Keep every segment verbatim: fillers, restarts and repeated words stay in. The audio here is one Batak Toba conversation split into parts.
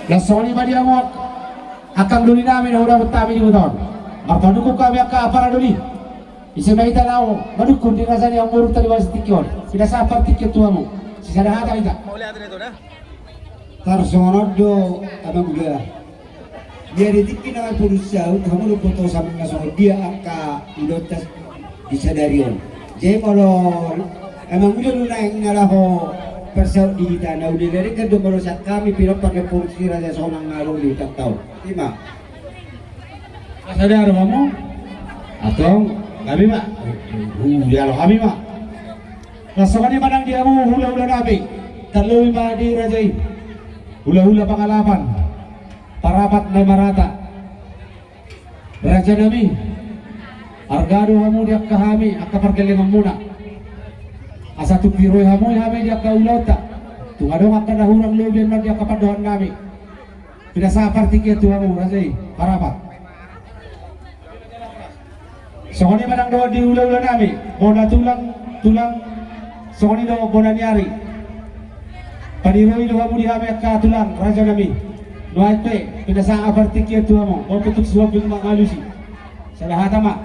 Laos songon i ma di hamu angka doli nami na hudapot hami di huta on. Marpanungkun hami angka para doli. Ise ma hita laho manungkun di raja ni amangborunta di bagasan tingki on. Pinasahat partingkian tu hamu. Sisada hata hita. Tarsongon on do amang uda. Ia di tingki na marpudun saut hamu do boto sambil na songon dia angka ulaonta di sadari on. Jadi molo amang uda do naeng na laho parsaut di hita na uda dari kan do molo sian hami pinompar ni amangboru si raja sonang na adong di hutanta on. Ima. Asa dia ro hamu. Antong hami ma. Uda ro hami ma. Na songon i ma nang di hamu hulahula nami. Tarlobi ma di raja i. Hulahula pangalapan. Parapat na marata. Raja nami. Arga do hamu di angka hami angka pargellengonmuna. Asa tung diroi hamu hami di angka ulaonta. Tung adong angka na hurang lobi annon di angka pandohan nami. Pinasahat partingkian tu hamu raja i. Parapat. Songon i ma nang dohot di hulahula nami, bona tulang, tulang, songon i do bona ni ari. Paniroi do hamu di hami angka tulang raja nami. Nuaeng pe pinasahat partingkian tu hamu, molo pe tung suap bing mangalusi. Sada hata ma.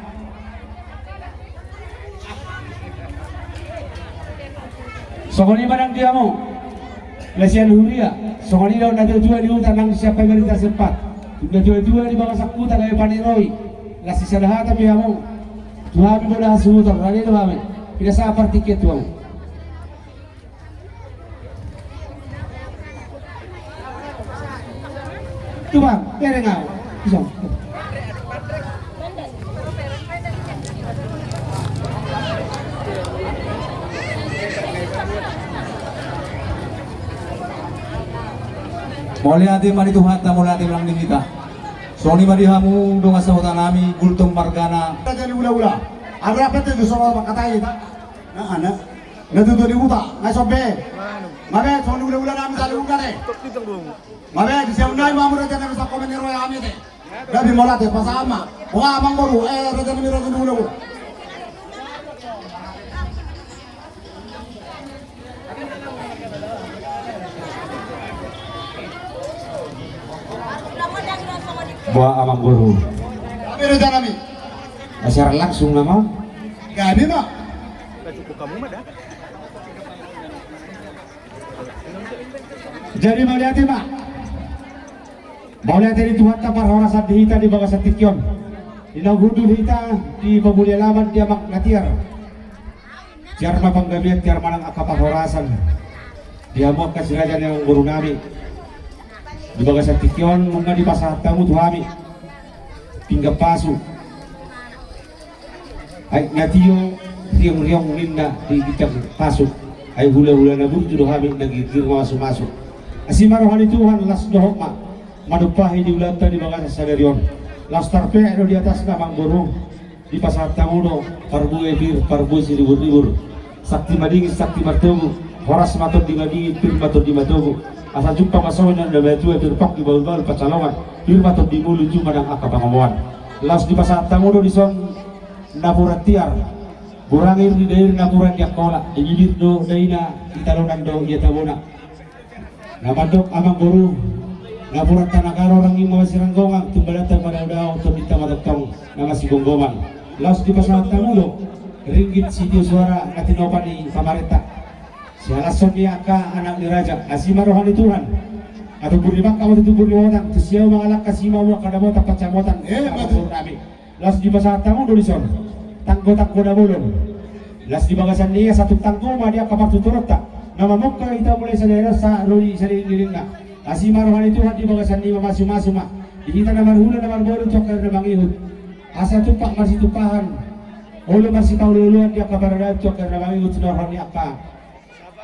Songon i ma nang di hamu. Na sian huria, songon i do na tuatua di huta nang sian pamarenta sempat. Na tuatua di bagasan huta na paniroi. Las sisada hata pe hamu. Tu hami bona hasuhuton, rade do hami. Pinasahat partingkian tu hamu. Tuan, bereng au. Isong. Mauliate ma di Tuhanta, mauliate ma nang di hita. Songon i ma di hamu dongan sahuta nami, Gultom margana. Jadi ula-ula. Ada apa tu songon makatai ta? Nah, anak. Na tutu di huta, na sombe. Mabe, songon ula-ula nami tadi ula de. Mabe, di siang nai mamu raja nami sako menero ya ami de. Gabi mola de pasama. Wah, amangboru, eh, raja nami raja ula-ula. Wah, amangboru. Gabi raja nami. Siaran langsung nama. Gabi ma. Jadi mauliate ma. Mauliate di Tuhanta parhorasan di hita di bagasan tingki on. Di na hundul hita di pamulialaman di amak na tiar. Tiar ma panggabean, tiar ma nang angka parhorasan. Di hamu angka si raja ni amangboru nami. Di bagasan tingki on nunga dipasahat hamu tu hami. Pinggan pasu. Aek na tio riong-riong ninna di ginjang pasu. Ai hula-hula na burju do hami na girgir mamasu-masu. Asi ma roha ni Tuhan las dohot ma manumpahi di ulaonta di bagasan sadari on. Las tarpeak do di atasna amangboru. Dipasahat hamu do parbue pir parbue siribur-ribur. Sakti madingin sakti martogu. Horas ma tondi madingin pir ma tondi matogu. Asa jumpang ma songon na matua pir pongki bahul-bahul pansalongan. Pir ma tondi mulu juma nang angka pangomoan. Laos dipasahat hamu do dison napuran tiar. Burang ir di dair napuran di angkola. Di bibir do daina di talonan do ia tabona. Na mandok amangboru. Napuran tanah karo rangging ma siranggongan tumbalanta madao-dao tondinta matongtong na masigomgoman. Laos dipasahat hamu do ringgit sitio suara na tinopa ni pamarenta. Sialashon ni angka anak ni raja asi ma roha ni Tuhan. Atumbur ni bangka ma tutumbur ni botang tu siau mangalangka sima ua kada botang pancamotan. Eh, amangboru nami. Laos dipasahat hamu do dison tanggo-tanggo na bolon. Laos di bagasan ni i asa tung tanggo ma di angka partuturonta na mamungka hita mulai sadairasa ro di sadairinglingna. Asi ma roha ni Tuhan di bagasan ni i mamasu-masu ma di hita na marhula na marboru tu angka na mangihut. Asa tumpak marsitumpahan olo marsipaolo-oloan di angka paradaton tu angka na mangihut sinorhon ni angka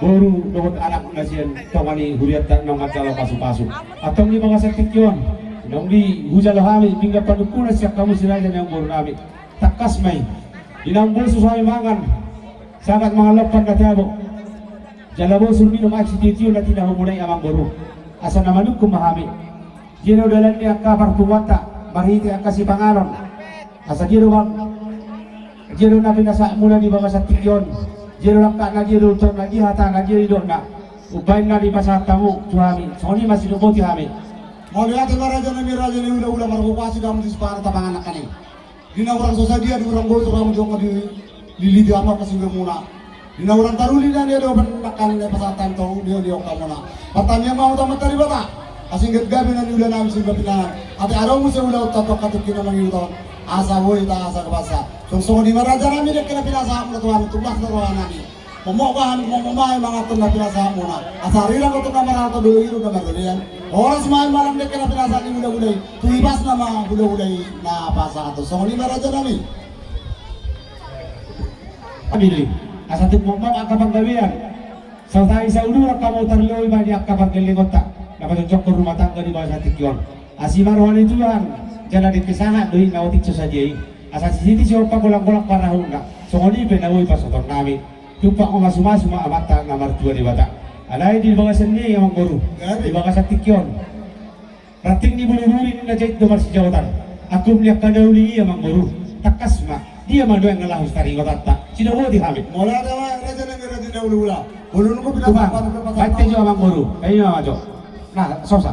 boru dohot anak na sian tonga ni hurianta naung manjalo pasu-pasu. Antong di bagasan tingki on naung di hujalo hami pinggan panungkunan sian hamu si raja ni amangboru nami. Tangkas ma i di naung boi so hami mangan sagat mangan lompan na tabo. Jala boi so minum aek sitio-tio na tinahumu nai amangboru. Asa na manungkun ma hami. Dia do dalan ni angka parpunguanta marhite angka sipanganon. Asa dia do bang, dia do na pinasahatmuna di bagasan tingki on. Dia do langkatna, dia do utorna, dia hatana, dia nidokna. Umbaen na dipasahat hamu tu hami, songon i ma sidok boti hami. Mauliate ma raja nami, raja ni hulahula, margogo asi hamu di sipanganon tapangan nangkaning. Di na hurang so sadia, di hurang bosur hamu jong dililiti hamu angka sumbe muna. Di na hurang taruli na niadopan nangkaning na dipasahat hamu tu dilehon hamuna. Martangiang ma hamu tu Amanta Debata, asa ingkon gabe na niula nami sumbe pinahan. Ate adong muse ulaonta tu angka tingki na mangihut on, asa boi taasa gabe basa. Songon i ma raja nami, dengke na pinasahatmuna tu hami, tumbas do roha nami. Momok bahen, momok bahen manganhon na pinasahatmuna. Asa arirang do tong na marhalto, dolok i do na marlelean. Horas ma i, manang dengke na pinasahat ni hulahula i, tu ibasna ma hulahula i na pasahathon. Songon i ma raja nami. Hami do i. Asa tung momok angka panggabean, saut hami sauduran hamu tarlobi ma di angka pargellengonta na pajongjongkon rumah tangga di bagasan tingki on. Asi ma roha ni Tuhan, jala dengke sahat do i na otik so sadia i. Asa sititi sihompa, golanggolang pangarahutna. Songon i pe na boi pasahaton nami. Tumpak mamasumasu ma Amanta na martua Debata. Alai di bagasan ni i amangboru, di bagasan tingki on, ranting ni bulu duri ninna jait do marsijaotan. Angkup ni angka na uli i amangboru, tangkas ma, dia ma nuaeng na laho sitaringotanta. Sidok boti hami. Mauliate ma raja nami, raja ni hulahula. Tumpak, baen pe jo amangboru, baen ma jo. Na sosa.